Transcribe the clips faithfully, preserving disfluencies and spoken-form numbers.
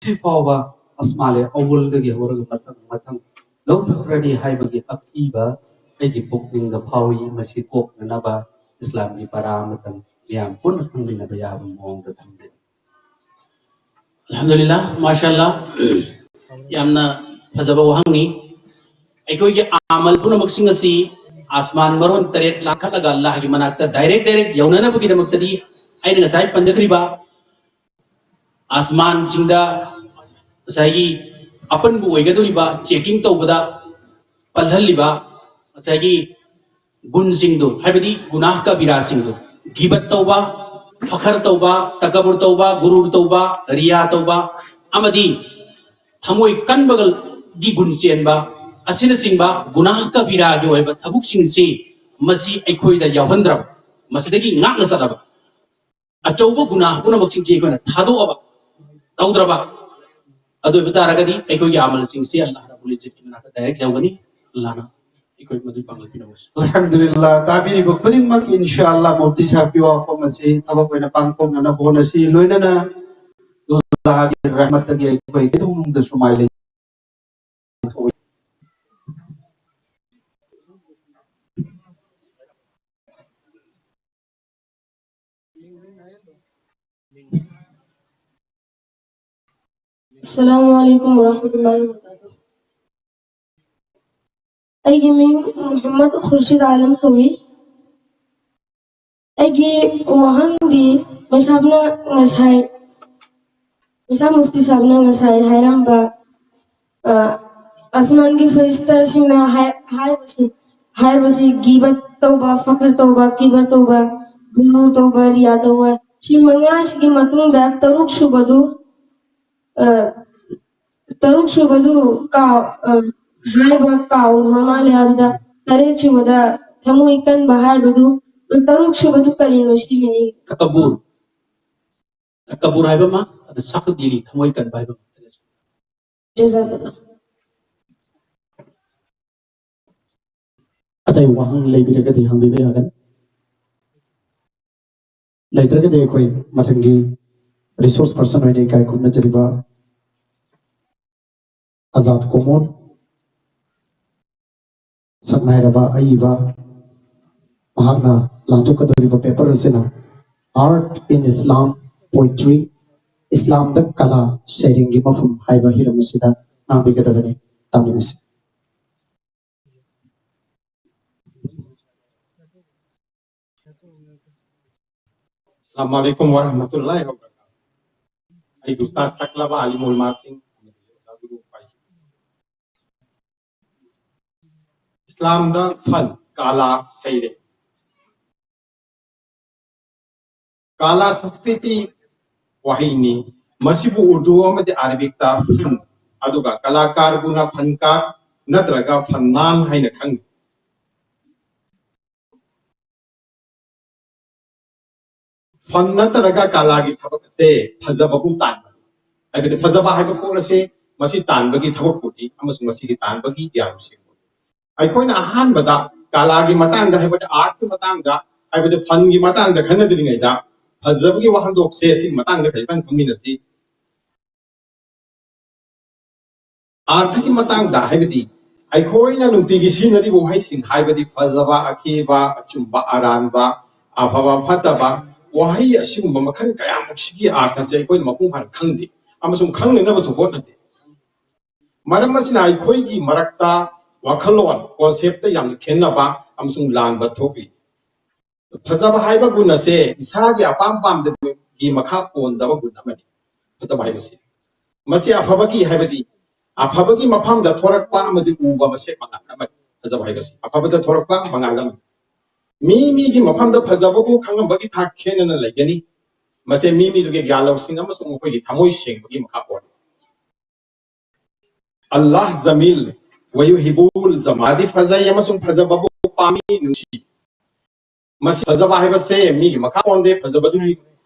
ꯁꯤ ꯐꯥꯎꯕ ꯑꯁꯃꯥꯂꯦ ꯑꯋꯜꯗꯒꯤ ꯍꯧꯔꯒ ꯃꯊꯪ ꯃꯊꯪ ꯂꯧꯊꯈ꯭ꯔꯅꯤ ꯍꯥꯏꯕꯒꯤ ꯑꯀꯤꯕ ꯑꯩꯒꯤ ꯄꯨꯛꯅꯤꯡꯗ ꯐꯥꯎꯏ꯫ ꯃꯁꯤ ꯀꯣꯛꯅꯅꯕ ꯏꯁꯂꯥꯝꯒꯤ ꯄꯔꯥ ꯑꯃꯇꯪ ꯃꯤꯌꯥꯝ ꯄꯨꯟꯅ ꯈꯪꯃꯤꯟꯅꯕ ꯌꯥꯕ ꯃꯑꯣꯡꯗ ꯊꯝꯕꯤꯔꯤ꯫ ꯑꯜꯍꯝꯗꯨꯂꯤꯜꯂꯥ, ꯃꯥꯁꯥ ꯑꯜꯂꯥ꯫ ꯌꯥꯝꯅ ꯐꯖꯕ ꯋꯥꯍꯪꯅꯤ꯫ ꯑꯩꯈꯣꯏꯒꯤ ꯑꯃꯜ ꯄꯨꯝꯅꯃꯛꯁꯤꯡ ꯑꯁꯤ ꯑꯁꯃꯥꯟ ꯃꯔꯣꯟ ꯇꯔꯦꯠ ꯂꯥꯡꯈꯠꯂꯒ ꯑꯜꯂꯥꯍꯒꯤ ꯃꯅꯥꯛꯇ ꯗꯥꯏꯔꯦꯛ ꯗꯥꯏꯔꯦꯛ ꯌꯧꯅꯅꯕꯒꯤꯗꯃꯛꯇꯗꯤ ꯑꯩꯅ ꯉꯁꯥꯏ ꯄꯟꯖꯈ꯭ꯔꯤꯕ ꯑꯁꯃꯥꯟꯁꯤꯡꯗ ꯉꯁꯥꯏꯒꯤ ꯑꯄꯟꯕ ꯑꯣꯏꯒꯗꯧꯔꯤꯕ ꯆꯦꯀꯤꯡ ꯇꯧꯕꯗ ꯄꯜꯍꯜꯂꯤꯕ ꯉꯁꯥꯏꯒꯤ ꯒꯨꯟꯁꯤꯡꯗꯨ, ꯍꯥꯏꯕꯗꯤ ꯒꯨꯅꯥꯍ ꯀꯕꯤꯔꯥꯁꯤꯡꯗꯨ, ꯒꯤꯕꯠ ꯇꯧꯕ, ꯐꯈꯔ ꯇꯧꯕ, ꯇꯀꯕꯨꯔ ꯇꯧꯕ, ꯒꯨꯔꯨꯔ ꯇꯧꯕ, ꯔꯤꯌꯥ ꯇꯧꯕ, ꯑꯃꯗꯤ ꯊꯃꯣꯏ ꯀꯟꯕꯒꯤ ꯒꯨꯟ ꯆꯦꯟꯕ ꯑꯁꯤꯅꯆꯤꯡꯕ ꯒꯨꯅꯥꯍ ꯀꯕꯤꯔꯥꯒꯤ ꯑꯣꯏꯕ ꯊꯕꯛꯁꯤꯡꯁꯤ ꯃꯁꯤ ꯑꯩꯈꯣꯏꯗ ꯌꯥꯎꯍꯟꯗ꯭ꯔꯕ, ꯃꯁꯤꯗꯒꯤ ꯉꯥꯛꯅ ꯆꯠꯂꯕ꯫ ꯑꯆꯧꯕ ꯒꯨꯅꯥ ꯄꯨꯝꯅꯃꯛꯁꯤꯡꯁꯤ ꯑꯩꯈꯣꯏꯅ ꯊꯥꯗꯣꯛꯑꯕ, ꯇꯧꯗ꯭ꯔꯕ, ꯑꯗꯨ ꯑꯣꯏꯕ ꯇꯥꯔꯒꯗꯤ ꯑꯩꯈꯣꯏꯒꯤ ꯑꯃꯜꯁꯤꯡꯁꯤ ꯑꯜꯂꯥꯍ ꯔꯕꯨꯜ ꯏꯖꯠꯀꯤ ꯃꯅꯥꯛꯇ ꯗꯥꯏꯔꯦꯛ ꯌꯧꯒꯅꯤ꯫ ꯑꯜꯂꯥꯍꯅ ꯑꯩꯈꯣꯏ ꯃꯗꯨ ꯄꯥꯡꯒꯜ ꯄꯤꯅꯕ ꯑꯣꯏꯁꯅꯨ꯫ ꯑꯜꯍꯝꯗꯨꯂꯤꯜꯂꯥ, ꯇꯥꯕꯤꯔꯤꯕ ꯈꯨꯗꯤꯡꯃꯛ ꯏꯟꯁꯥ ꯑꯜꯂꯥꯍ ꯃꯨꯐꯇꯤ ꯁꯥꯍꯕꯀꯤ ꯋꯥꯐꯝ ꯑꯁꯤ ꯊꯕꯛ ꯑꯣꯏꯅ ꯄꯥꯡꯊꯣꯛꯅꯅꯕ ꯍꯣꯠꯅꯁꯤ꯫ ꯂꯣꯏꯅꯅ ꯑꯜꯂꯥꯍꯒꯤ ꯔꯍꯃꯠꯇꯒꯤ ꯑꯩꯈꯣꯏ ꯀꯩꯗꯧꯅꯨꯡꯗꯁꯨ ꯃꯥꯏ ꯂꯩ꯫ ꯑꯁꯂꯥꯃꯨ ꯑꯂꯥꯏꯀꯨꯝ ꯋꯔꯍꯃꯇꯨꯜꯂꯥꯍꯤ ꯋꯕꯔꯀꯥꯇꯨꯍꯨ꯫ ꯑꯩꯒꯤ ꯃꯤꯡ ꯃꯨꯍꯝꯃꯗ ꯈꯨꯔꯁꯤꯗ ꯑꯥꯂꯝ ꯀꯧꯏ꯫ ꯑꯩꯒꯤ ꯋꯥꯍꯪꯗꯤ ꯃꯦꯁꯥꯞꯅ ꯉꯁꯥꯏ, ꯃꯦꯁꯥꯞ ꯃꯨꯐꯇꯤ ꯁꯥꯍꯕꯅ ꯉꯁꯥꯏ ꯍꯥꯏꯔꯝꯕ, ꯑ, ꯑꯁꯃꯥꯟꯒꯤ ꯐꯔꯤꯁꯇꯥꯁꯤꯡꯅ ꯍꯥꯏ-, ꯍꯥꯏꯕꯁꯤ, ꯍꯥꯏꯕꯁꯤ ꯒꯤꯕꯠ ꯇꯧꯕ, ꯐꯈꯔ ꯇꯧꯕ, ꯀꯤꯕꯔ ꯇꯧꯕ, ꯒꯨꯔꯨꯔ ꯇꯧꯕ, ꯔꯤꯌꯥ ꯇꯧꯕ, ꯁꯤ ꯃꯉꯥꯁꯤꯒꯤ ꯃꯇꯨꯡꯗ ꯇꯔꯨꯛ ꯁꯨꯕꯗꯨ, ꯑ, ꯇꯔꯨꯛ ꯁꯨꯕꯗꯨ ꯀꯥꯎ-, ꯑ, ꯍꯥꯏꯕ ꯀꯥꯎꯔꯨꯔ ꯃꯥꯜꯂꯦ꯫ ꯑꯗꯨꯗ ꯇꯔꯦꯠ ꯁꯨꯕꯗ ꯊꯃꯣꯏ ꯀꯟꯕ ꯍꯥꯏꯕꯗꯨ, ꯇꯔꯨꯛ ꯁꯨꯕꯗꯨ ꯀꯔꯤꯅꯣ ꯁꯤꯅꯤ ꯑꯩ꯫ ꯇꯀꯕꯨꯔ꯫ ꯇꯀꯕꯨꯔ ꯍꯥꯏꯕ ꯑꯃ, ꯑꯗ ꯁꯈꯗꯤꯂꯤ, ꯊꯃꯣꯏ ꯀꯟꯕ ꯍꯥꯏꯕ ꯑꯃ꯫ ꯖꯖꯥꯀꯜꯂꯥꯍ꯫ ꯑꯇꯩ ꯋꯥꯍꯪ ꯂꯩꯕꯤꯔꯒꯗꯤ ꯍꯪꯕꯤꯕ ꯌꯥꯒꯅꯤ꯫ ꯂꯩꯇ꯭ꯔꯒꯗꯤ ꯑꯩꯈꯣꯏ ꯃꯊꯪꯒꯤ resource person ꯑꯣꯏꯅ ꯏꯀꯥꯏ ꯈꯨꯝꯅꯖꯔꯤꯕ ꯑꯖꯥꯗ ꯀꯣꯃꯣꯟ, ꯁꯛꯅꯥꯏꯔꯕ ꯑꯏꯕ, ꯃꯍꯥꯛꯅ ꯂꯥꯟꯊꯣꯛꯀꯗꯧꯔꯤꯕ ꯄꯦꯄꯔ ꯑꯁꯤꯅ Art in Islam Poetry, ꯏꯁꯂꯥꯝꯗ ꯀꯂꯥ ꯁꯩꯔꯦꯡꯒꯤ ꯃꯐꯝ ꯍꯥꯏꯕ ꯍꯤꯔꯝ ꯑꯁꯤꯗ ꯉꯥꯡꯕꯤꯒꯗꯕꯅꯤ꯫ ꯇꯥꯃꯤꯟꯅꯁꯤ꯫ ꯑꯁꯂꯥꯃꯨ ꯑꯂꯥꯏꯀꯨꯝ ꯋꯥꯔꯍꯃꯇꯨꯜꯂꯥꯍꯤ ꯋꯥꯕꯔꯀꯥꯇꯨꯍꯨ꯫ ꯑꯩ ꯎꯁꯇꯥꯗ ꯁꯛꯂꯕ ꯑꯂꯤꯃꯨꯜ ꯃꯥꯁꯤꯡ ꯑꯃꯗꯤ ꯑꯣꯖꯥ ꯒꯨꯔꯨ ꯄꯥꯏ꯫ ꯏꯁꯂꯥꯝꯗ ꯐꯟ, ꯀꯥꯂꯥ, ꯁꯩꯔꯦꯡ꯫ ꯀꯥꯂꯥ ꯁꯪꯁꯀ꯭ꯔꯤꯇꯤ ꯋꯥꯍꯩꯅꯤ꯫ ꯃꯁꯤꯕꯨ ꯎꯔꯗꯨ ꯑꯃꯗꯤ ꯑꯔꯥꯕꯤꯛꯇ ꯐꯟ, ꯑꯗꯨꯒ ꯀꯂꯥꯀꯥꯔꯕꯨꯅ ꯐꯟꯀꯥꯔ ꯅꯠꯇ꯭ꯔꯒ ꯐꯟꯅꯥꯟ ꯍꯥꯏꯅ ꯈꯪꯅꯩ꯫ ꯐꯟ ꯅꯠꯇ꯭ꯔꯒ ꯀꯂꯥꯒꯤ ꯊꯕꯛ ꯑꯁꯦ ꯐꯖꯕꯕꯨ ꯇꯥꯟꯕ, ꯍꯥꯏꯕꯗꯤ ꯐꯖꯕ ꯍꯥꯏꯕ ꯄꯣꯠ ꯑꯁꯤ ꯃꯁꯤ ꯇꯥꯟꯕꯒꯤ ꯊꯕꯛꯄꯨꯅꯤ ꯑꯃꯁꯨꯡ ꯃꯁꯤꯒꯤ ꯇꯥꯟꯕꯒꯤ ꯒ꯭ꯌꯥꯟꯁꯤꯡ꯫ ꯑꯩꯈꯣꯏꯅ ꯑꯍꯥꯟꯕꯗ ꯀꯂꯥꯒꯤ ꯃꯇꯥꯡꯗ, ꯍꯥꯏꯕꯗꯤ ꯑꯥꯔꯠꯀꯤ ꯃꯇꯥꯡꯗ, ꯍꯥꯏꯕꯗꯤ ꯐꯟꯒꯤ ꯃꯇꯥꯡꯗ ꯈꯟꯅꯗ꯭ꯔꯤꯉꯩꯗ ꯐꯖꯕꯒꯤ ꯋꯥꯍꯟꯊꯣꯛꯁꯦ ꯁꯤꯒꯤ ꯃꯇꯥꯡꯗ ꯈꯖꯤꯛꯇꯪ ꯈꯪꯃꯤꯟꯅꯁꯤ꯫ ꯑꯥꯔꯠꯀꯤ ꯃꯇꯥꯡꯗ, ꯍꯥꯏꯕꯗꯤ ꯑꯩꯈꯣꯏꯅ ꯅꯨꯡꯇꯤꯒꯤ ꯁꯤꯖꯤꯟꯅꯔꯤꯕ ꯋꯥꯍꯩꯁꯤꯡ, ꯍꯥꯏꯕꯗꯤ ꯐꯖꯕ, ꯑꯊꯤꯕ, ꯑꯆꯨꯝꯕ, ꯑꯔꯥꯟꯕ, ꯑꯐꯕ, ꯐꯠꯇꯕ, ꯋꯥꯍꯩ ꯑꯁꯤꯒꯨꯝꯕ ꯃꯈꯜ ꯀꯌꯥꯃꯨꯛꯁꯤꯒꯤ ꯑꯥꯔꯊꯁꯦ ꯑꯩꯈꯣꯏꯅ ꯃꯄꯨꯡ ꯐꯥꯅ ꯈꯪꯗꯦ ꯑꯃꯁꯨꯡ ꯈꯪꯅꯅꯕꯁꯨ ꯍꯣꯠꯅꯗꯦ꯫ ꯃꯔꯝ ꯑꯁꯤꯅ ꯑꯩꯈꯣꯏꯒꯤ ꯃꯔꯛꯇ ꯋꯥꯈꯜꯂꯣꯟ, ꯀꯣꯟꯁꯦꯞꯇ ꯌꯥꯝꯅ ꯈꯦꯠꯅꯕ ꯑꯃꯁꯨꯡ ꯂꯥꯟꯕ ꯊꯣꯛꯂꯤ꯫ ꯐꯖꯕ ꯍꯥꯏꯕ ꯒꯨꯟ ꯑꯁꯦ ꯏꯁꯥꯒꯤ ꯑꯄꯥꯝ ꯄꯥꯝꯗꯕꯒꯤ ꯃꯈꯥ ꯄꯣꯟꯗꯕ ꯒꯨꯟ ꯑꯃꯅꯤ꯫ ꯐꯖꯕ ꯍꯥꯏꯕꯁꯤ ꯃꯁꯤ ꯑꯐꯕꯒꯤ, ꯍꯥꯏꯕꯗꯤ ꯑꯐꯕꯒꯤ ꯃꯐꯝꯗ ꯊꯣꯔꯛꯄ ꯑꯃꯗꯤ ꯎꯕ ꯃꯁꯦꯛ ꯃꯉꯥꯜ ꯑꯃꯅꯤ꯫ ꯐꯖꯕ ꯍꯥꯏꯕꯁꯤ ꯑꯐꯕꯗ ꯊꯣꯔꯛꯄ ꯃꯉꯥꯜ ꯑꯃꯅꯤ꯫ ꯃꯤ ꯃꯤꯒꯤ ꯃꯐꯝꯗ ꯐꯖꯕꯕꯨ ꯈꯪꯉꯝꯕꯒꯤ ꯊꯥꯛ ꯈꯦꯠꯅꯅ ꯂꯩꯒꯅꯤ꯫ ꯃꯁꯤ ꯃꯤ ꯃꯤꯗꯨꯒꯤ ꯒ꯭ꯌꯥꯟ ꯂꯧꯁꯤꯡ ꯑꯃꯁꯨꯡ ꯃꯈꯣꯏꯒꯤ ꯊꯃꯣꯏ ꯁꯦꯡꯕꯒꯤ ꯃꯈꯥ ꯄꯣꯜꯂꯤ꯫ ꯑꯜꯂꯥꯍ ꯖꯃꯤꯜ ꯋꯌꯨꯍꯤꯕꯨꯜ ꯖꯃꯥꯗꯤ ꯐꯖꯩ ꯑꯃꯁꯨꯡ ꯐꯖꯕꯕꯨ ꯄꯥꯝꯃꯤ, ꯅꯨꯡꯁꯤ꯫ ꯃꯁꯤ ꯐꯖꯕ ꯍꯥꯏꯕꯁꯦ ꯃꯤꯒꯤ ꯃꯈꯥ ꯄꯣꯟꯗꯦ, ꯐꯖꯕꯗꯨꯒꯤ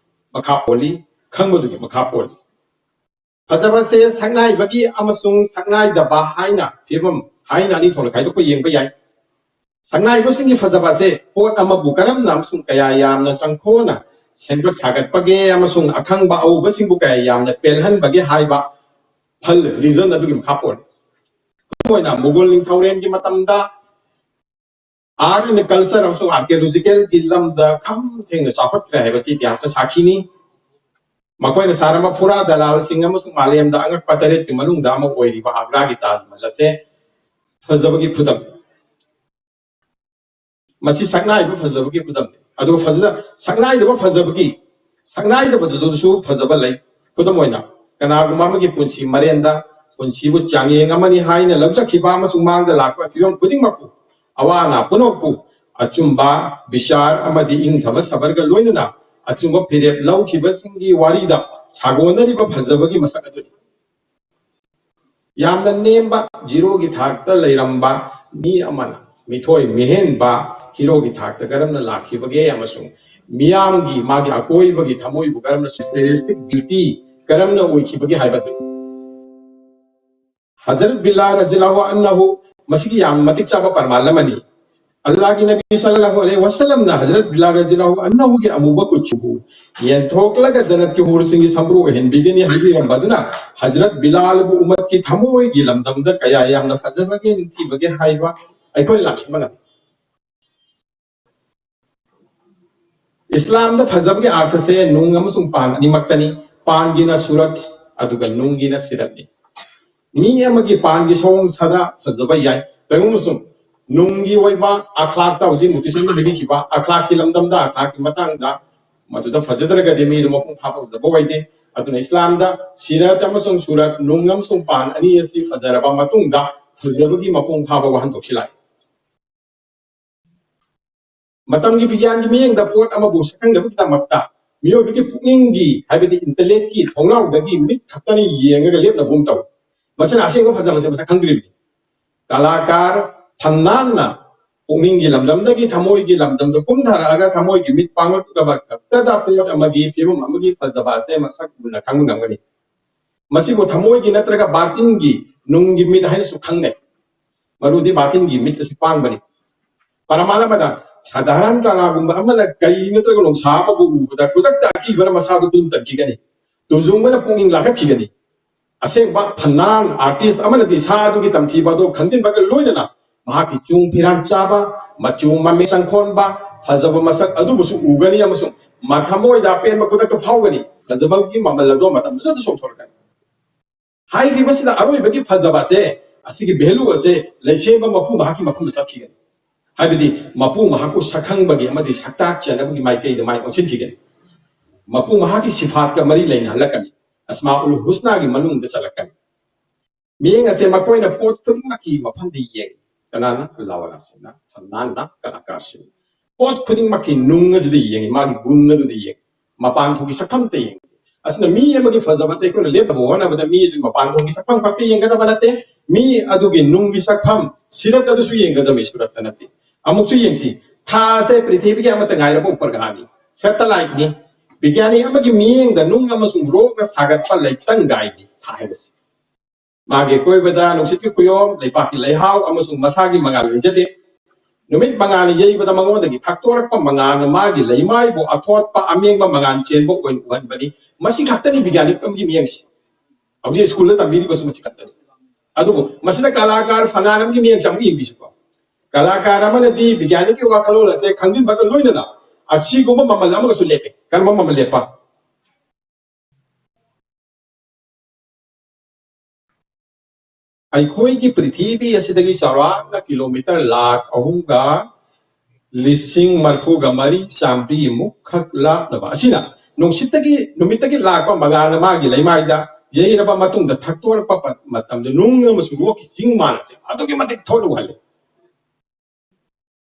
ꯃꯈꯥ ꯄꯣꯜꯂꯤ, ꯈꯪꯕꯗꯨꯒꯤ ꯃꯈꯥ ꯄꯣꯜꯂꯤ꯫ ꯐꯖꯕꯁꯦ ꯁꯛꯅꯥꯏꯕꯒꯤ ꯑꯃꯁꯨꯡ ꯁꯛꯅꯥꯏꯗꯕ ꯍꯥꯏꯅ ꯐꯤꯕꯝ ꯍꯥꯏꯅ ꯑꯅꯤ ꯊꯣꯛꯅ ꯈꯥꯏꯗꯣꯛꯄ ꯌꯦꯡꯕ ꯌꯥꯏ꯫ ꯁꯛꯅꯥꯏꯕꯁꯤꯡꯒꯤ ꯐꯖꯕ ꯑꯁꯦ ꯄꯣꯠ ꯑꯃꯕꯨ ꯀꯔꯝꯅ ꯑꯃꯁꯨꯡ ꯀꯌꯥ ꯌꯥꯝꯅ ꯆꯪꯈꯣꯅ ꯁꯦꯝꯒꯠ ꯁꯥꯒꯠꯄꯒꯦ ꯑꯃꯁꯨꯡ ꯑꯈꯪꯕ ꯑꯎꯕꯁꯤꯡꯕꯨ ꯀꯌꯥ ꯌꯥꯝꯅ ꯄꯦꯜꯍꯟꯕꯒꯦ ꯍꯥꯏꯕ ꯐꯜ, ꯔꯤꯖꯟ ꯑꯗꯨꯒꯤ ꯃꯈꯥ ꯄꯣꯜꯂꯤ꯫ ꯈꯨꯗꯝ ꯑꯣꯏꯅ ꯃꯨꯒꯜ ꯅꯤꯡꯊꯧꯔꯦꯜꯒꯤ ꯃꯇꯝꯗ art and culture ꯑꯃꯁꯨꯡ archaeological ꯒꯤ ꯂꯝꯗ ꯈꯝ ꯊꯦꯡꯅ ꯆꯥꯎꯈꯠꯈ꯭ꯔꯦ ꯍꯥꯏꯕꯁꯤ ꯏꯇꯤꯍꯥꯁꯅ ꯁꯥꯈꯤꯅꯤ꯫ ꯃꯈꯣꯏꯅ ꯁꯥꯔꯝꯕ ꯐꯨꯔꯥ ꯗꯂꯥꯜꯁꯤꯡ ꯑꯃꯁꯨꯡ ꯃꯥꯂꯦꯝꯗ ꯑꯉꯛꯄ ꯇꯔꯦꯠꯀꯤ ꯃꯅꯨꯡꯗ ꯑꯃ ꯑꯣꯏꯔꯤꯕ ꯑꯒ꯭ꯔꯥꯒꯤ ꯇꯥꯖ ꯃꯍꯜ ꯑꯁꯦ ꯐꯖꯕꯒꯤ ꯈꯨꯗꯝ꯫ ꯃꯁꯤ ꯁꯛꯅꯥꯏꯕ ꯐꯖꯕꯒꯤ ꯈꯨꯗꯝꯅꯤ꯫ ꯑꯗꯨꯒ ꯐꯖꯅ ꯁꯛꯅꯥꯏꯗꯕ ꯐꯖꯕꯒꯤ, ꯁꯛꯅꯥꯏꯗꯕꯗꯨꯁꯨ ꯐꯖꯕ ꯂꯩ꯫ ꯈꯨꯗꯝ ꯑꯣꯏꯅ, ꯀꯅꯥꯒꯨꯝꯕ ꯑꯃꯒꯤ ꯄꯨꯟꯁꯤ ꯃꯔꯦꯟꯗ, ꯄꯨꯟꯁꯤꯕꯨ ꯆꯥꯡꯌꯦꯡ ꯑꯃꯅꯤ ꯍꯥꯏꯅ ꯂꯧꯖꯈꯤꯕ ꯑꯃꯁꯨꯡ ꯃꯥꯡꯗ ꯂꯥꯛꯄ ꯐꯤꯕꯝ ꯈꯨꯗꯤꯡꯃꯛꯄꯨ, ꯑꯋꯥ ꯑꯅꯥ ꯄꯨꯝꯅꯃꯛꯄꯨ ꯑꯆꯨꯝꯕ, ꯕꯤꯆꯥꯔ ꯑꯃꯗꯤ ꯏꯪꯊꯕ ꯁꯕꯔꯒ ꯂꯣꯏꯅꯅ ꯑꯆꯨꯝꯕ ꯐꯤꯔꯦꯞ ꯂꯧꯈꯤꯕꯁꯤꯡꯒꯤ ꯋꯥꯔꯤꯗ ꯁꯥꯒꯣꯟꯅꯔꯤꯕ ꯐꯖꯕꯒꯤ ꯃꯁꯛ ꯑꯗꯨꯅꯤ꯫ ꯌꯥꯝꯅ ꯅꯦꯝꯕ, ꯖꯤꯔꯣꯒꯤ ꯊꯥꯛꯇ ꯂꯩꯔꯝꯕ ꯃꯤ ꯑꯃꯅ ꯃꯤꯊꯣꯏ ꯃꯤꯍꯦꯟꯕ ꯍꯤꯔꯣꯒꯤ ꯊꯥꯛꯇ ꯀꯔꯝꯅ ꯂꯥꯛꯈꯤꯕꯒꯦ ꯑꯃꯁꯨꯡ ꯃꯤꯌꯥꯝꯒꯤ, ꯃꯥꯒꯤ ꯑꯀꯣꯏꯕꯒꯤ ꯊꯃꯣꯏꯕꯨ ꯀꯔꯝꯅ, ꯁ꯭ꯇꯦꯔꯤꯁꯇꯤꯛ ꯕ꯭ꯌꯨꯇꯤ ꯀꯔꯝꯅ ꯑꯣꯏꯈꯤꯕꯒꯦ ꯍꯥꯏꯕꯗꯨ꯫ ꯍꯖꯔꯠ ꯕꯤꯂꯥꯜ ꯔꯖꯤꯌꯜꯂꯥꯍꯨ ꯑꯟꯍꯨ, ꯃꯁꯤꯒꯤ ꯌꯥꯝ ꯃꯇꯤꯛ ꯆꯥꯕ ꯄꯔꯃꯥꯟ ꯑꯃꯅꯤ꯫ ꯑꯜꯂꯥꯍꯒꯤ ꯅꯕꯤ ꯁꯜꯂꯜꯂꯥꯍꯨ ꯑꯂꯩꯍꯤ ꯋꯁꯜꯂꯝꯅ ꯍꯖꯔꯠ ꯕꯤꯂꯥꯜ ꯔꯖꯤꯌꯜꯂꯥꯍꯨ ꯑꯟꯍꯨꯒꯤ ꯑꯃꯨꯕ ꯀꯨꯆꯨꯕꯨ ꯌꯦꯟꯊꯣꯛꯂꯒ ꯖꯅꯠꯀꯤ ꯍꯨꯔꯁꯤꯡꯒꯤ ꯁꯝꯕ꯭ꯔꯨ ꯑꯣꯏꯍꯟꯕꯤꯒꯅꯤ ꯍꯥꯏꯕꯤꯔꯝꯕ ꯑꯗꯨꯅ ꯍꯖꯔꯠ ꯕꯤꯂꯥꯜꯕꯨ ꯎꯃꯠꯀꯤ ꯊꯃꯣꯏꯒꯤ ꯂꯝꯗꯝꯗ ꯀꯌꯥ ꯌꯥꯝꯅ ꯐꯖꯕꯒꯦ, ꯅꯤꯡꯊꯤꯕꯒꯦ ꯍꯥꯏꯕ ꯑꯩꯈꯣꯏꯅ ꯂꯥꯛꯁꯤꯟꯕ ꯉꯝꯃꯤ꯫ ꯏꯁꯂꯥꯝꯗ ꯐꯖꯕꯒꯤ ꯑꯥꯔꯊꯁꯦ ꯅꯨꯡ ꯑꯃꯁꯨꯡ ꯄꯥꯟ ꯑꯅꯤꯃꯛꯇꯅꯤ꯫ ꯄꯥꯟꯒꯤꯅ ꯁꯨꯔꯠ, ꯑꯗꯨꯒ ꯅꯨꯡꯒꯤꯅ ꯁꯤꯔꯠꯅꯤ꯫ ꯃꯤ ꯑꯃꯒꯤ ꯄꯥꯟꯒꯤ ꯁꯑꯣꯡ ꯁꯥꯗꯥ ꯐꯖꯕ ꯌꯥꯏ꯫ ꯀꯩꯒꯨꯝꯕꯁꯨ ꯅꯨꯡꯒꯤ ꯑꯣꯏꯕ ꯑꯈ꯭ꯂꯥꯛꯇ ꯍꯧꯖꯤꯛ ꯃꯨꯇꯤꯁꯟꯅ ꯍꯥꯏꯕꯤꯈꯤꯕ ꯑꯈ꯭ꯂꯥꯛꯀꯤ ꯂꯝꯗꯝꯗ, ꯑꯈ꯭ꯂꯥꯛꯀꯤ ꯃꯇꯥꯡꯗ ꯃꯗꯨꯗ ꯐꯖꯗ꯭ꯔꯒꯗꯤ ꯃꯤꯗꯨ ꯃꯄꯨꯡ ꯐꯥꯕ ꯐꯖꯕ ꯑꯣꯏꯗꯦ꯫ ꯑꯗꯨꯅ ꯏꯁꯂꯥꯝꯗ ꯁꯤꯔꯠ ꯑꯃꯁꯨꯡ ꯁꯨꯔꯠ, ꯅꯨꯡ ꯑꯃꯁꯨꯡ ꯄꯥꯟ ꯑꯅꯤ ꯑꯁꯤ ꯐꯖꯔꯕ ꯃꯇꯨꯡꯗ ꯐꯖꯕꯒꯤ ꯃꯄꯨꯡ ꯐꯥꯕ ꯋꯥꯍꯟꯊꯣꯛꯁꯤ ꯂꯥꯛꯏ꯫ ꯃꯇꯝꯒꯤ ꯕꯤꯒ꯭ꯌꯥꯟꯒꯤ ꯃꯤꯠꯌꯦꯡꯗ ꯄꯣꯠ ꯑꯃꯕꯨ ꯁꯛꯈꯪꯅꯕꯒꯤꯗꯃꯛꯇ ꯃꯤꯑꯣꯏꯕꯒꯤ ꯄꯨꯛꯅꯤꯡꯒꯤ, ꯍꯥꯏꯕꯗꯤ ꯏꯟꯇꯦꯂꯦꯛꯀꯤ ꯊꯣꯡꯅꯥꯎꯗꯒꯤ ꯃꯤꯠ ꯈꯛꯇꯅ ꯌꯦꯡꯉꯒ ꯂꯦꯞꯅꯕꯒꯨꯝ ꯇꯧꯏ꯫ ꯃꯁꯤꯅ ꯑꯁꯦꯡꯕ ꯐꯖꯕꯁꯦ ꯃꯁꯛ ꯈꯪꯗ꯭ꯔꯤꯕꯅꯤ꯫ ꯀꯂꯥꯀꯥꯔ ꯐꯟꯅꯥꯟꯅ ꯄꯨꯛꯅꯤꯡꯒꯤ ꯂꯝꯗꯝꯗꯒꯤ ꯊꯃꯣꯏꯒꯤ ꯂꯝꯗꯝꯗ ꯀꯨꯝꯊꯔꯛꯑꯒ ꯊꯃꯣꯏꯒꯤ ꯃꯤꯠ ꯄꯥꯡꯂꯛꯂꯕ ꯈꯛꯇꯗ ꯄꯣꯠ ꯑꯃꯒꯤ ꯐꯤꯕꯝ ꯑꯃꯒꯤ ꯐꯖꯕ ꯑꯁꯦ ꯃꯁꯛ ꯃꯨꯟꯅ ꯈꯪꯕ ꯉꯝꯒꯅꯤ꯫ ꯃꯁꯤꯕꯨ ꯊꯃꯣꯏꯒꯤ ꯅꯠꯇ꯭ꯔꯒ ꯕꯥꯇꯤꯟꯒꯤ, ꯅꯨꯡꯒꯤ ꯃꯤꯠ ꯍꯥꯏꯅꯁꯨ ꯈꯪꯅꯩ꯫ ꯃꯔꯨꯗꯤ ꯕꯥꯇꯤꯟꯒꯤ ꯃꯤꯠ ꯑꯁꯤ ꯄꯥꯡꯕꯅꯤ꯫ ꯄꯔꯃꯥꯟ ꯑꯃꯗ, ꯁꯥꯙꯥꯔꯟ ꯀꯅꯥꯒꯨꯝꯕ ꯑꯃꯅ ꯀꯩ ꯅꯠꯇ꯭ꯔꯒ ꯅꯣꯡꯁꯥ ꯑꯃꯕꯨ ꯎꯕꯗ ꯈꯨꯗꯛꯇ ꯑꯀꯤꯕꯅ ꯃꯁꯥꯗꯨ ꯇꯨꯝ ꯆꯟꯈꯤꯒꯅꯤ, ꯇꯨꯖꯨꯡꯕꯅ ꯄꯨꯛꯅꯤꯡ ꯂꯥꯡꯈꯠꯈꯤꯒꯅꯤ꯫ ꯑꯁꯦꯡꯕ ꯐꯅꯥꯟ ꯑꯥꯔꯇꯤꯁ ꯑꯃꯅꯗꯤ ꯁꯥ ꯑꯗꯨꯒꯤ ꯇꯝꯊꯤꯕ ꯑꯗꯨ ꯈꯪꯖꯤꯟꯕꯒ ꯂꯣꯏꯅꯅ ꯃꯍꯥꯛꯀꯤ ꯆꯨꯡ ꯐꯤꯔꯥꯟ ꯆꯥꯕ, ꯃꯆꯨ ꯃꯃꯦ ꯆꯪꯈꯣꯟꯕ, ꯐꯖꯕ ꯃꯁꯛ ꯑꯗꯨꯕꯨꯁꯨ ꯎꯒꯅꯤ ꯑꯃꯁꯨꯡ ꯃꯊꯃꯣꯏꯗ ꯑꯄꯦꯟꯕ ꯈꯨꯗꯛꯇ ꯐꯥꯎꯒꯅꯤ꯫ ꯐꯖꯕꯒꯤ ꯃꯃꯜ ꯑꯗꯣ ꯃꯇꯝꯗꯨꯗ ꯆꯣꯡꯊꯣꯔꯛꯀꯅꯤ꯫ ꯍꯥꯏꯔꯤꯕꯁꯤꯗ ꯑꯔꯣꯏꯕꯒꯤ ꯐꯖꯕ ꯑꯁꯦ, ꯑꯁꯤꯒꯤ ꯚꯦꯂꯨ ꯑꯁꯦ ꯂꯩꯁꯦꯝꯕ ꯃꯄꯨ ꯃꯍꯥꯛꯀꯤ ꯃꯐꯝꯗ ꯆꯠꯈꯤꯒꯅꯤ꯫ ꯍꯥꯏꯕꯗꯤ ꯃꯄꯨ ꯃꯍꯥꯛꯄꯨ ꯁꯛꯈꯪꯕꯒꯤ ꯑꯃꯗꯤ ꯁꯛꯇꯥꯛ ꯆꯦꯟꯅꯕꯒꯤ ꯃꯥꯏꯀꯩꯗ ꯃꯥꯏ ꯑꯣꯟꯁꯤꯟꯈꯤꯒꯅꯤ꯫ ꯃꯄꯨ ꯃꯍꯥꯛꯀꯤ ꯁꯤꯐꯥꯠꯀ ꯃꯔꯤ ꯂꯩꯅꯍꯜꯂꯛꯀꯅꯤ꯫ ꯑꯁꯃꯥꯎꯜ ꯍꯨꯁꯅꯥꯒꯤ ꯃꯅꯨꯡꯗ ꯆꯠꯂꯛꯀꯅꯤ꯫ ꯃꯤꯠꯌꯦꯡ ꯑꯁꯦ ꯃꯈꯣꯏꯅ ꯄꯣꯠ ꯈꯨꯗꯤꯡꯃꯛꯀꯤ ꯃꯐꯝꯗ ꯌꯦꯡꯉꯤ꯫ ꯀꯅꯥꯅ? ꯂꯥꯋꯥꯂꯥꯁꯤꯡꯅ, ꯐꯝꯅꯥꯟꯅ, ꯀꯂꯥꯀꯥꯔꯁꯤꯡ꯫ ꯄꯣꯠ ꯈꯨꯗꯤꯡꯃꯛꯀꯤ ꯅꯨꯡ ꯑꯁꯤꯗ ꯌꯦꯡꯉꯤ, ꯃꯥꯒꯤ ꯒꯨꯟ ꯑꯗꯨꯗ ꯌꯦꯡꯉꯤ, ꯃꯄꯥꯟ ꯊꯣꯡꯒꯤ ꯁꯛꯐꯝꯇ ꯌꯦꯡꯉꯤ꯫ ꯑꯁꯤꯅ ꯃꯤ ꯑꯃꯒꯤ ꯐꯖꯕꯁꯦ ꯑꯩꯈꯣꯏꯅ ꯂꯦꯞꯅꯕ ꯍꯣꯠꯅꯕꯗ ꯃꯤ ꯑꯗꯨꯒꯤ ꯃꯄꯥꯟ ꯊꯣꯡꯒꯤ ꯁꯛꯐꯝ ꯈꯛꯇ ꯌꯦꯡꯒꯗꯕ ꯅꯠꯇꯦ, ꯃꯤ ꯑꯗꯨꯒꯤ ꯅꯨꯡꯒꯤ ꯁꯛꯐꯝ, ꯁꯤꯔꯠ ꯑꯗꯨꯁꯨ ꯌꯦꯡꯒꯗꯕꯅꯤ, ꯁꯨꯔꯠꯇ ꯅꯠꯇꯦ꯫ ꯑꯃꯨꯛꯁꯨ ꯌꯦꯡꯁꯤ, ꯊꯥ ꯑꯁꯦ ꯄ꯭ꯔꯤꯊꯤꯕꯤꯒꯤ ꯑꯃꯠꯇ ꯉꯥꯏꯔꯕ ꯎꯄ꯭ꯔꯒ꯭ꯔꯍꯅꯤ, ꯁꯦꯇꯦꯂꯥꯏꯠꯅꯤ꯫ ꯕꯤꯒ꯭ꯌꯥꯅꯤ ꯑꯃꯒꯤ ꯃꯤꯠꯌꯦꯡꯗ ꯅꯨꯡ ꯑꯃꯁꯨꯡ ꯔꯣꯛꯅ ꯁꯥꯒꯠꯄ ꯂꯩꯇꯪꯒꯥꯏꯅꯤ ꯊꯥ ꯍꯥꯏꯕꯁꯤ꯫ ꯃꯥꯒꯤ ꯑꯀꯣꯏꯕꯗ ꯅꯨꯡꯁꯤꯠꯀꯤ ꯈꯨꯌꯣꯝ, ꯂꯩꯄꯥꯛꯀꯤ ꯂꯩꯍꯥꯎ ꯑꯃꯁꯨꯡ ꯃꯁꯥꯒꯤ ꯃꯉꯥꯜ ꯂꯩꯖꯗꯦ꯫ ꯅꯨꯃꯤꯠ ꯃꯉꯥꯜꯅ ꯌꯩꯕꯗ ꯃꯉꯣꯟꯗꯒꯤ ꯊꯛꯇꯣꯔꯛꯄ ꯃꯉꯥꯜꯅ ꯃꯥꯒꯤ ꯂꯩꯃꯥꯏꯕꯨ ꯑꯊꯣꯠꯄ ꯑꯃꯦꯡꯕ ꯃꯉꯥꯜ ꯆꯦꯟꯕ ꯑꯣꯏꯅ ꯎꯍꯟꯕꯅꯤ꯫ ꯃꯁꯤ ꯈꯛꯇꯅꯤ ꯕꯤꯒ꯭ꯌꯥꯅꯤꯛ ꯑꯃꯒꯤ ꯃꯤꯠꯌꯦꯡꯁꯤ꯫ ꯍꯧꯖꯤꯛ ꯁ꯭ꯀꯨꯜꯗ ꯇꯝꯕꯤꯔꯤꯕꯁꯨ ꯃꯁꯤ ꯈꯛꯇꯅꯤ꯫ ꯑꯗꯨꯕꯨ ꯃꯁꯤꯗ ꯀꯂꯥꯀꯥꯔ ꯐꯅꯥꯟ ꯑꯃꯒꯤ ꯃꯤꯠꯌꯦꯡꯁꯦ ꯑꯃꯨꯛ ꯌꯦꯡꯕꯤꯁꯤꯀꯣ꯫ ꯀꯂꯥꯀꯥꯔ ꯑꯃꯅꯗꯤ ꯕꯤꯒ꯭ꯌꯥꯅꯤꯛꯀꯤ ꯋꯥꯈꯜꯂꯣꯟ ꯑꯁꯦ ꯈꯪꯖꯤꯟꯕꯒ ꯂꯣꯏꯅꯅ ꯑꯁꯤꯒꯨꯝꯕ ꯃꯃꯜ ꯑꯃꯒꯁꯨ ꯂꯦꯞꯄꯦ꯫ ꯀꯔꯝꯕ ꯃꯃꯜ ꯂꯦꯞꯄ? ꯑꯩꯈꯣꯏꯒꯤ ꯄ꯭ꯔꯤꯊꯤꯕꯤ ꯑꯁꯤꯗꯒꯤ ꯆꯥꯎꯔꯥꯛꯅ ꯀꯤꯂꯣꯃꯤꯇꯔ ꯂꯥꯈ ꯑꯍꯨꯝꯒ ꯂꯤꯁꯤꯡ ꯃꯔꯤꯐꯨꯒ ꯃꯔꯤ ꯆꯥꯝꯃꯔꯤ ꯃꯨꯛ ꯈꯛ ꯂꯥꯞꯅꯕ ꯑꯁꯤꯅ ꯅꯨꯡꯁꯤꯠꯇꯒꯤ, ꯅꯨꯃꯤꯠꯇꯒꯤ ꯂꯥꯛꯄ ꯃꯉꯥꯜꯅ ꯃꯥꯒꯤ ꯂꯩꯃꯥꯏꯗ ꯌꯩꯔꯕ ꯃꯇꯨꯡꯗ ꯊꯛꯇꯣꯔꯛꯄ ꯄ-, ꯃꯇꯝꯗ ꯅꯨꯡ ꯑꯃꯁꯨꯡ ꯔꯣꯛꯀꯤ ꯆꯤꯡ ꯃꯥꯟ ꯑꯁꯤ ꯑꯗꯨꯛꯀꯤ ꯃꯇꯤꯛ ꯊꯣꯠꯅ ꯎꯍꯜꯂꯤ꯫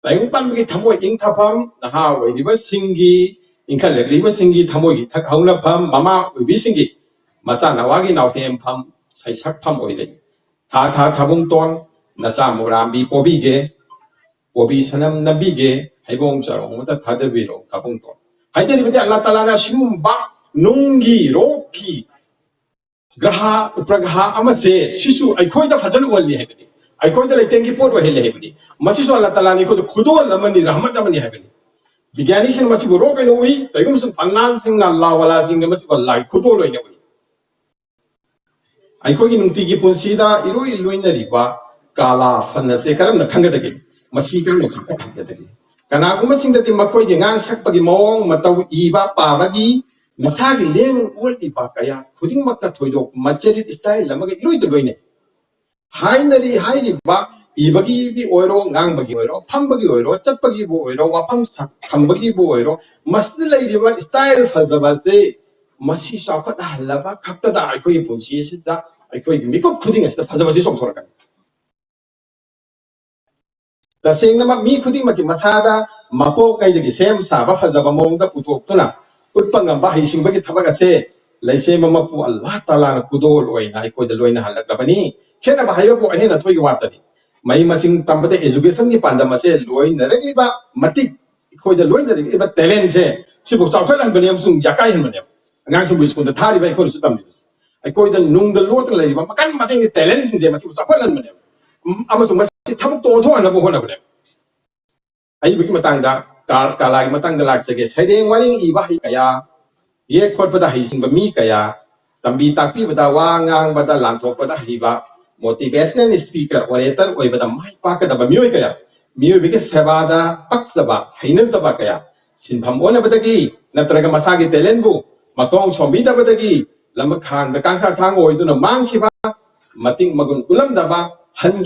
ꯇꯥꯏꯕꯪ ꯄꯥꯟꯕꯒꯤ ꯊꯃꯣꯏ ꯏꯪꯊꯐꯝ, ꯅꯍꯥ ꯑꯣꯏꯔꯤꯕꯁꯤꯡꯒꯤ, ꯏꯟꯈꯠꯂꯛꯂꯤꯕꯁꯤꯡꯒꯤ ꯊꯃꯣꯏꯒꯤ ꯊꯛ ꯍꯧꯅꯐꯝ, ꯃꯃꯥ ꯑꯣꯏꯕꯤꯁꯤꯡꯒꯤ ꯃꯆꯥ ꯅꯋꯥꯒꯤ ꯅꯥꯎꯊꯦꯝꯐꯝ, ꯁꯩꯁꯛꯐꯝ ꯑꯣꯏꯔꯦ꯫ ꯊꯥ ꯊꯥ ꯊꯥꯕꯨꯡꯇꯣꯟ, ꯅꯆꯥ ꯃꯨꯔꯥꯝꯕꯤ ꯄꯣꯕꯤꯒꯦ, ꯄꯣꯕꯤ ꯁꯅꯝ ꯅꯝꯕꯤꯒꯦ, ꯍꯩꯕꯣꯡ ꯆꯔꯣꯡ ꯑꯃꯇ ꯊꯥꯗꯕꯤꯔꯣ ꯊꯥꯕꯨꯡꯇꯣꯟ꯫ ꯍꯥꯏꯖꯔꯤꯕꯗꯤ ꯑꯜꯂꯥ ꯇꯥꯂꯥꯅ ꯑꯁꯤꯒꯨꯝꯕ ꯅꯨꯡꯒꯤ, ꯔꯣꯛꯀꯤ, ꯒ꯭ꯔꯍ, ꯎꯄ꯭ꯔꯒ꯭ꯔꯍ ꯑꯃꯁꯦ ꯁꯤꯁꯨ ꯑꯩꯈꯣꯏꯗ ꯐꯖꯅ ꯎꯍꯜꯂꯤ ꯍꯥꯏꯕꯅꯤ, ꯑꯩꯈꯣꯏꯗ ꯂꯩꯇꯦꯡꯒꯤ ꯄꯣꯠ ꯑꯣꯏꯍꯜꯂꯤ ꯍꯥꯏꯕꯅꯤ꯫ ꯃꯁꯤꯁꯨ ꯑꯜꯂꯥ ꯇꯥꯂꯥꯅ ꯑꯩꯈꯣꯏꯗ ꯈꯨꯗꯣꯜ ꯑꯃꯅꯤ, ꯔꯍꯃꯠ ꯑꯃꯅꯤ ꯍꯥꯏꯕꯅꯤ꯫ ꯕꯤꯒ꯭ꯌꯥꯅꯤꯁꯤꯡꯅ ꯃꯁꯤꯕꯨ ꯔꯣꯛ ꯑꯣꯏꯅ ꯎꯏ, ꯀꯩꯒꯨꯝꯕꯁꯨ ꯐꯅꯥꯟꯁꯤꯡꯅ, ꯂꯥꯋꯥꯂꯥꯁꯤꯡꯅ ꯃꯁꯤꯕꯨ ꯑꯜꯂꯥꯒꯤ ꯈꯨꯗꯣꯜ ꯑꯣꯏꯅ ꯎꯏ꯫ ꯑꯩꯈꯣꯏꯒꯤ ꯅꯨꯡꯇꯤꯒꯤ ꯄꯨꯟꯁꯤꯗ ꯏꯔꯣꯏ ꯂꯣꯏꯅꯔꯤꯕ ꯀꯥꯂꯥ ꯐꯟ ꯑꯁꯦ ꯀꯔꯝꯅ ꯈꯪꯒꯗꯒꯦ? ꯃꯁꯤ ꯀꯔꯝꯅ ꯆꯥꯎꯈꯠꯍꯟꯒꯗꯒꯦ? ꯀꯅꯥꯒꯨꯝꯕꯁꯤꯡꯗꯗꯤ ꯃꯈꯣꯏꯒꯤ ꯉꯥꯡ ꯁꯛꯄꯒꯤ ꯃꯑꯣꯡ ꯃꯇꯧ, ꯏꯕ ꯄꯥꯕꯒꯤ, ꯃꯁꯥꯒꯤ ꯂꯦꯡ ꯑꯣꯠꯂꯤꯕ ꯀꯌꯥ ꯈꯨꯗꯤꯡꯃꯛꯇ ꯊꯣꯏꯗꯣꯛ ꯃꯆꯔꯤꯠ style ꯑꯃꯒ ꯏꯔꯣꯏꯗ ꯂꯣꯏꯅꯩ꯫ ꯍꯥꯏꯅꯔꯤ ꯍꯥꯏꯔꯤꯕ ꯏꯕꯒꯤꯕꯨ ꯑꯣꯏꯔꯣ, ꯉꯥꯡꯕꯒꯤ ꯑꯣꯏꯔꯣ, ꯐꯝꯕꯒꯤ ꯑꯣꯏꯔꯣ, ꯆꯠꯄꯒꯤꯕꯨ ꯑꯣꯏꯔꯣ, ꯋꯥꯐꯝ ꯁ-, ꯊꯝꯕꯒꯤꯕꯨ ꯑꯣꯏꯔꯣ, ꯃꯁꯤꯗ ꯂꯩꯔꯤꯕ style ꯐꯖꯕꯁꯦ, ꯃꯁꯤ ꯆꯥꯎꯈꯠꯍꯜꯂꯕ ꯈꯛꯇꯗ ꯑꯩꯈꯣꯏꯒꯤ ꯄꯨꯟꯁꯤ ꯑꯁꯤꯗ, ꯑꯩꯈꯣꯏꯒꯤ ꯃꯤꯀꯨꯞ ꯈꯨꯗꯤꯡ ꯑꯁꯤꯗ ꯐꯖꯕꯁꯤ ꯆꯣꯡꯊꯣꯔꯛꯀꯅꯤ꯫ ꯇꯁꯦꯡꯅꯃꯛ ꯃꯤ ꯈꯨꯗꯤꯡꯃꯛꯀꯤ ꯃꯁꯥꯗ ꯃꯄꯣꯛꯉꯩꯗꯒꯤ ꯁꯦꯝ ꯁꯥꯕ ꯐꯖꯕ ꯃꯑꯣꯡꯗ ꯄꯨꯊꯣꯛꯇꯨꯅ ꯎꯠꯄ ꯉꯝꯕ ꯍꯩꯁꯤꯡꯕꯒꯤ ꯊꯕꯛ ꯑꯁꯦ ꯂꯩꯁꯦꯝꯕ ꯃꯄꯨ ꯑꯜꯂꯥꯍ ꯇꯥꯂꯥꯅ ꯈꯨꯗꯣꯜ ꯑꯣꯏꯅ ꯑꯩꯈꯣꯏꯗ ꯂꯣꯏꯅꯍꯜꯂꯛꯂꯕꯅꯤ꯫ ꯈꯦꯠꯅꯕ ꯍꯥꯏꯕꯕꯨ ꯑꯍꯦꯟ ꯑꯊꯣꯏꯒꯤ ꯋꯥꯇꯅꯤ꯫ ꯃꯍꯩ ꯃꯁꯤꯡ ꯇꯝꯕꯗ educationꯒꯤ ꯄꯥꯟꯗꯝ ꯑꯁꯦ ꯂꯣꯏꯅꯔꯛꯂꯤꯕ ꯃꯇꯤꯛ, ꯑꯩꯈꯣꯏꯗ ꯂꯣꯏꯅꯔꯛꯂꯤꯕ talentꯁꯦ ꯁꯤꯕꯨ ꯆꯥꯎꯈꯠꯍꯟꯕꯅꯦ ꯑꯃꯁꯨꯡ ꯌꯥꯀꯥꯏꯍꯟꯕꯅꯦꯕ꯫ ꯑꯉꯥꯡꯁꯤꯡꯕꯨ ꯁ꯭ꯀꯨꯜꯗ ꯊꯥꯔꯤꯕ ꯑꯩꯈꯣꯏꯅꯁꯨ ꯇꯝꯂꯤꯕꯁꯦ꯫ ꯑꯩꯈꯣꯏꯗ ꯅꯨꯡꯗ ꯂꯣꯠꯇꯨꯅ ꯂꯩꯔꯤꯕ ꯃꯈꯜ ꯃꯈꯜꯒꯤ talentꯁꯤꯡꯁꯦ ꯃꯁꯤꯕꯨ ꯆꯥꯎꯈꯠꯍꯟꯕꯅꯦꯕ꯫ ꯎꯝ, ꯑꯃꯁꯨꯡ ꯃꯁꯤ ꯊꯕꯛꯇ ꯑꯣꯟꯊꯣꯛꯍꯟꯅꯕ ꯍꯣꯠꯅꯕꯅꯦꯕ꯫ ꯑꯏꯕꯒꯤ ꯃꯇꯥꯡꯗ, ꯀꯥ-, ꯀꯥꯂꯥꯒꯤ ꯃꯇꯥꯡꯗ ꯂꯥꯛꯆꯒꯦ꯫ ꯁꯩꯔꯦꯡ ꯋꯥꯔꯦꯡ ꯏꯕ ꯍꯩ ꯀꯌꯥ, ꯌꯦꯛ ꯈꯣꯠꯄꯗ ꯍꯩꯁꯤꯡꯕ ꯃꯤ ꯀꯌꯥ, ꯇꯝꯕꯤ ꯇꯥꯛꯄꯤꯕꯗ, ꯋꯥ ꯉꯥꯡꯕꯗ, ꯂꯥꯟꯊꯣꯛꯄꯗ ꯍꯩꯕ, motivational speaker, orator ꯑꯣꯏꯕꯗ ꯃꯥꯏ ꯄꯥꯛꯀꯗꯕ ꯃꯤꯑꯣꯏ ꯀꯌꯥ, ꯃꯤꯑꯣꯏꯕꯒꯤ ꯁꯦꯕꯥꯗ ꯄꯛꯆꯕ, ꯍꯩꯅꯖꯕ ꯀꯌꯥ, ꯁꯤꯟꯐꯝ ꯑꯣꯟꯅꯕꯗꯒꯤ ꯅꯠꯇ꯭ꯔꯒ ꯃꯁꯥꯒꯤ talentꯕꯨ ꯃꯈꯣꯡ ꯁꯣꯝꯕꯤꯗꯕꯗꯒꯤ ꯂꯃꯈꯥꯡꯗ ꯀꯥꯡꯈꯥ ꯊꯥꯡ ꯑꯣꯏꯗꯨꯅ ꯃꯥꯡꯈꯤꯕ, ꯃꯇꯤꯛ ꯃꯒꯨꯟ ꯎꯠꯂꯝꯗꯕ, ꯍꯟꯈꯤꯕ,